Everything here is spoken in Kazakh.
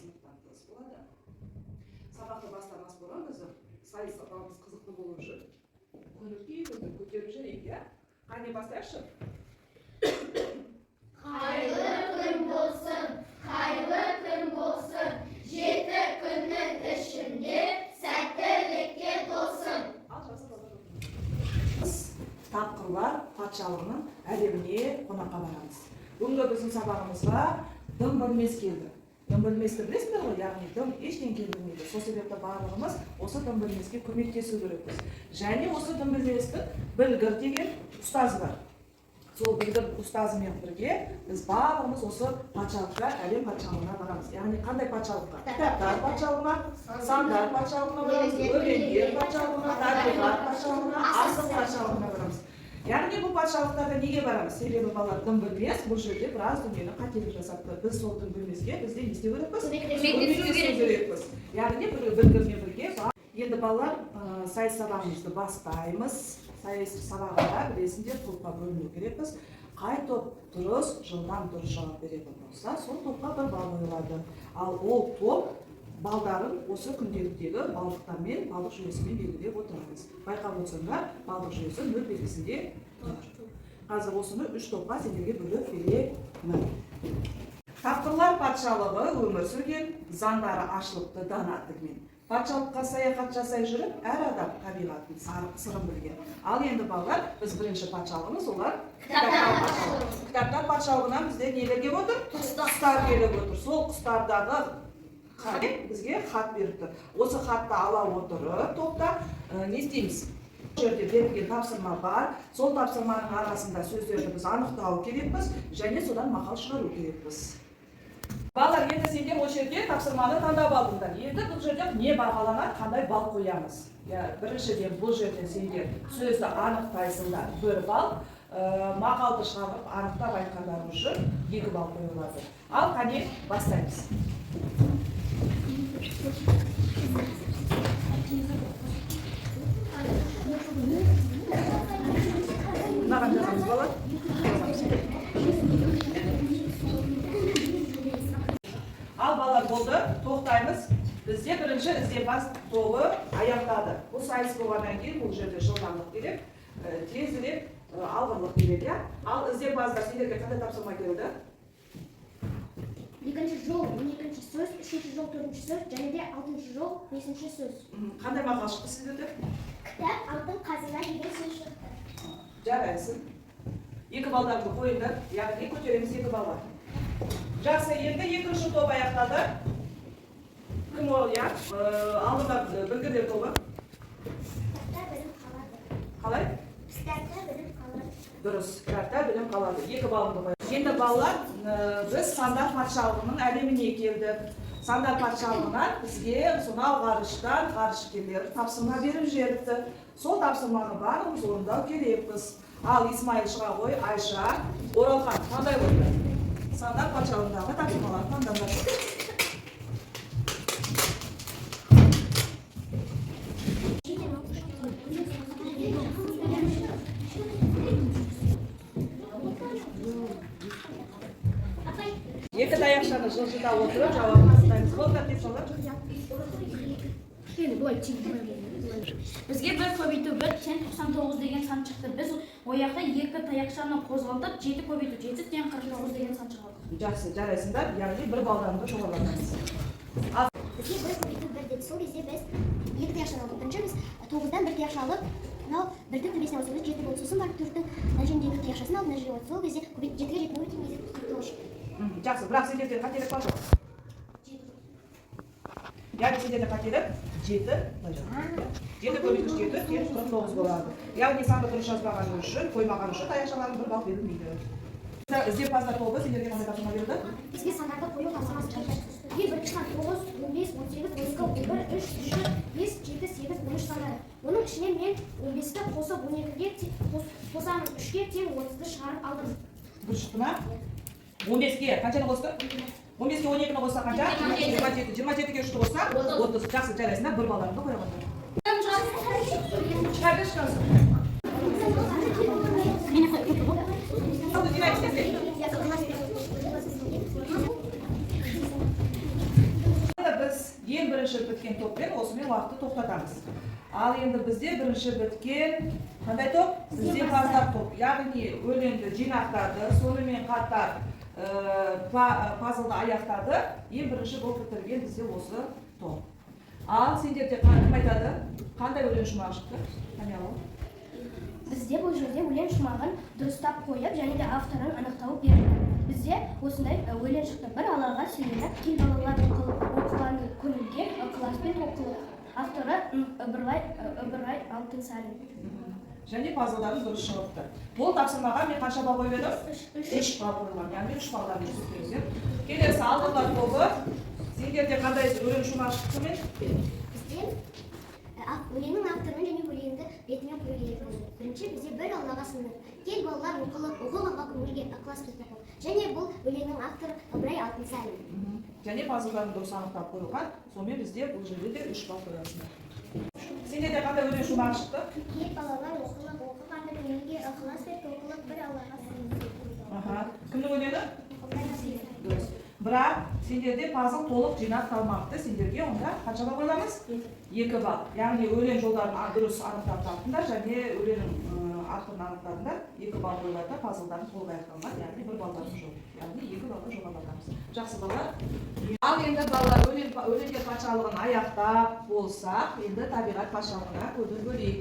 Сыныптан тыс болады. Сабақты бастамас бұрын біздің сайыс сабағымыз қызықты болу үшін көңіл күйімізді көтеріп жіберейік, иә? Қане, бастайықшы. Қайырлы күн болсын, қайырлы күн болсын, 7 күннің ішінде сәттілікке толсын. Ал, жақсы, балалар. Біз тапқырлар патшалығының әлеміне қонаққа барамыз. Бүгінгі біздің сабағымызға дым білмес келді. Дым білместі білесіңдер ғой, яғни дым ештеңе білмейді. Сол себепті барлығымыз осы дым білмеске көмектесу керекпіз. Және осы дым білместің Білгір деген ұстазы бар. Сол Білгір ұстазымен бірге біз барлығымыз осы патшалыққа, әлем патшалығына барамыз. Яғни қандай патшалыққа? Кітаптар патшалығына, сандар патшалығына барамыз, өлеңдер патшалығына, табиғат патшалығына, асық патшалығына барамыз. Яғни бұл патшалықтарға неге барамыз? Себебі балалар, дым білмес бұл жерде біраз дүниені қателік жасапты. Біз сол дым білмеске бізде не істеу керекпіз? Көмектесу керекпіз. Яғни бір Білгірмен бірге. Енді, балалар, сайыс сабағымызды бастаймыз. Сайыс сабағында, білесіңдер, топқа бөліну керекпіз. Қай топ дұрыс, жылдам дұрыс жауап беретін болса, сол топқа бір балл қойылады. Ал ол топ балдарын осы күнделіктегі балдықтармен, балдық жүйесімен белгілеп отырамыз. Байқап отырсаңдар, балдық жүйесі нөл белгісінде тұр. Қазір осыны үш топқа сендерге бөліп беремін. Тапқырлар патшалығы өмір сүрген, заңдары ашылыпты дана тілмен. Патшалыққа саяхат жасай жүріп, әр адам табиғаттың сырын білген. Ал енді, балалар, біз бірінші патшалығымыз олар кітаптар патшалығы. Кітаптар патшалығынан бізде нелер келіп отыр? Құстар келіп отыр. Сол құстардағы бізге хат беріп тұр. Осы хатты ала отырып, топта не істейміз? Бұл жерде берілген тапсырма бар. Сол тапсырманың арасында сөздерді біз анықтау керекпіз және содан мақал шығару керекпіз. Балалар, енді сендер осы жерде тапсырманы таңдап алдыңдар. Енді бұл жерде не бағаланады, қандай балл қоямыз? Иә, біріншіден, бұл жерде сендер сөзді анықтайсыңдар, бір балл. Мақалды шығарып, анықтап айтқандарың үшін 2 балл қойылады. Ал, қане, бастаймыз. Мынаған жазамыз, балалар. Жазамыз. Ал, балалар, болды, тоқтаймыз. Бізде бірінші ізденімпаз тобы аяқтады. Бұл сайыс болғаннан кейін бұл жерде жылдамдық керек, тезірек, алғырлық керек, иә. Ал, ізденімпаздар, сендерге қандай тапсырма келді? Екінші жол, 12-ші сөз, үшінші жол, төртінші сөз және де алтыншы жол, бесінші сөз. Қандай мақал шықты сіздерде? Кітап алтын қазына деген сөз шықты. Жарайсың. 2 балдарыңды қойыңдар, яғни көтереміз 2 балға. Жақсы, енді екінші топ аяқтады. Кім ол, иә? Алдында білгірлер тобы. Кітапта білім қалады. Қалай? Кітапта білім қалады. Дұрыс, кітапта білім қалады. 2 балыңды қой. Енді, балалар, біз сандар патшалығының әлеміне келдік. Сандар патшалығынан бізге сонау ғарыштан ғарышкерлер тапсырма беріп жіберіпті. Сол тапсырманы барлығымыз орындау керекпіз. Ал, Исмайыл, шыға ғой, Айша, Оралхан, қандай болды? Сандар патшалығындағы тапсырмаларды таңдаңдар. Екі таяқшаны жылжыта отырып жауабын анықтаймыз. Болды, тез, балалар. Бізге бір көбейту бір тең 99 деген сан шықты. Біз ояқта екі таяқшаны қозғалтып, жеті көбейту жеті тең 49 деген сан шығардық. Жақсы, жарайсыңдар. Яғни бір балдарыңды жоғарылатамыз. Бізге бір көбейту бір деді. Сол кезде біз екі таяқшаны алдық. Бірінші біз тоғыздан бір таяқша алып, мынау бірдің төбесіне ауыстырдық, жеті болды. Сосын барып төрттің мына жеріндегі таяқшасын алып, мына жерге қойдық. Сол кезде жетіге жетіні көбейткен кезде 49 шықты. Жақсы, бірақ сендерде қателік бар жоқ? Жеті. Яғни сендерде қателік жеті, былай жазамыз, иә? Жеті көбейту жеті тең 49 болады. Яғни санды дұрыс жазбағаны үшін, қоймағаны үшін таяқшаларың бір балл берілмейді. Ізденімпаздар тобы, сендерге қандай тапсырма берілді? Бізге сандарды қою тапсырмасы берілді. Бізге бірінші сан 9, 15, 18, 12, 11, 3, 3, 5, 7, 8, 13 сандары. Оның ішінен мен 15-ті қосып 12-ге қосамын, 3-ке тең 30-ды шығарып алдым. Дұрыс шықты ма? 15-ке қаншаны қостың? 15-ке 12-ні қосса қанша? 27. 27-ге 3-ті қосса 30. Жақсы, жарайсыңдар, бір балдарыңды қоя қойыңдар. Шыға берші, шыға. Алды, жинаймыз тезірек. Ең бірінші біткен топпен осымен уақытты тоқтатамыз. Ал енді бізде бірінші біткен қандай топ? Ізденімпаздар топ. Яғни өлеңді жинақтады, сонымен қатар пазлды аяқтады. Ең бірінші болып бітірген бізде осы топ. Ал сендерде кім айтады? Қандай өлең шумағы шықты? Қане, Бізде бұл жерде өлең шумағын дұрыстап қойып және де авторын анықтауы берілді. Бізде осындай өлең шықты: «Бір Аллаға сүйеніп, кел, балалар, оқыған көңілге ықыласпен оқылық». Авторы Ыбырай Алтынсарин. Және пазлдарың дұрыс шығыпты. Бұл тапсырмаға мен қанша балл қойып едім? 3 балл қойылған. Яғни 3 баллдан есептеңіздер. Келесі алдыңғылар тобы. Сендерде қандай өлең шумағы шықты мен? Бізде өлеңнің авторын және өлеңді ретімен қою керек болды. Бірінші бізде «Бір Аллаға сынып, кел, балалар, оқылық, оқығанға көңілге ықыласпен тоқылық». Және бұл өлеңнің авторы Ыбырай Алтынсарин. Және пазлдардың дұрыс анықтап қойылған. Сонымен бізде бұл жерде де 3 балл қоясыңдар. Сендерде қандай өлең шумағы шықты? Кел, балалар, оқылық, оқығанды көңілге ықыласпен тоқылық, бір Аллаға сынып. Аха. Кімнің өлеңі? Дұрыс. Бірақ сендерде пазл толық жинақталмапты. Сендерге онда қанша балл қойыламыз? 2 балл. Яғни өлең жолдарын дұрыс анықтап таптыңдар және өлеңнің авторын анықтадыңдар. 2 балл қойылады да, пазлдарын толық аяқталмады. Яғни 1 балдарың жоқ. Яғни 2 баллға жоғарылатамыз. Жақсы, балалар. Ал енді, балалар, өлеңдер патшалығын аяқтап болсақ, енді табиғат патшалығына көңіл бөлейік.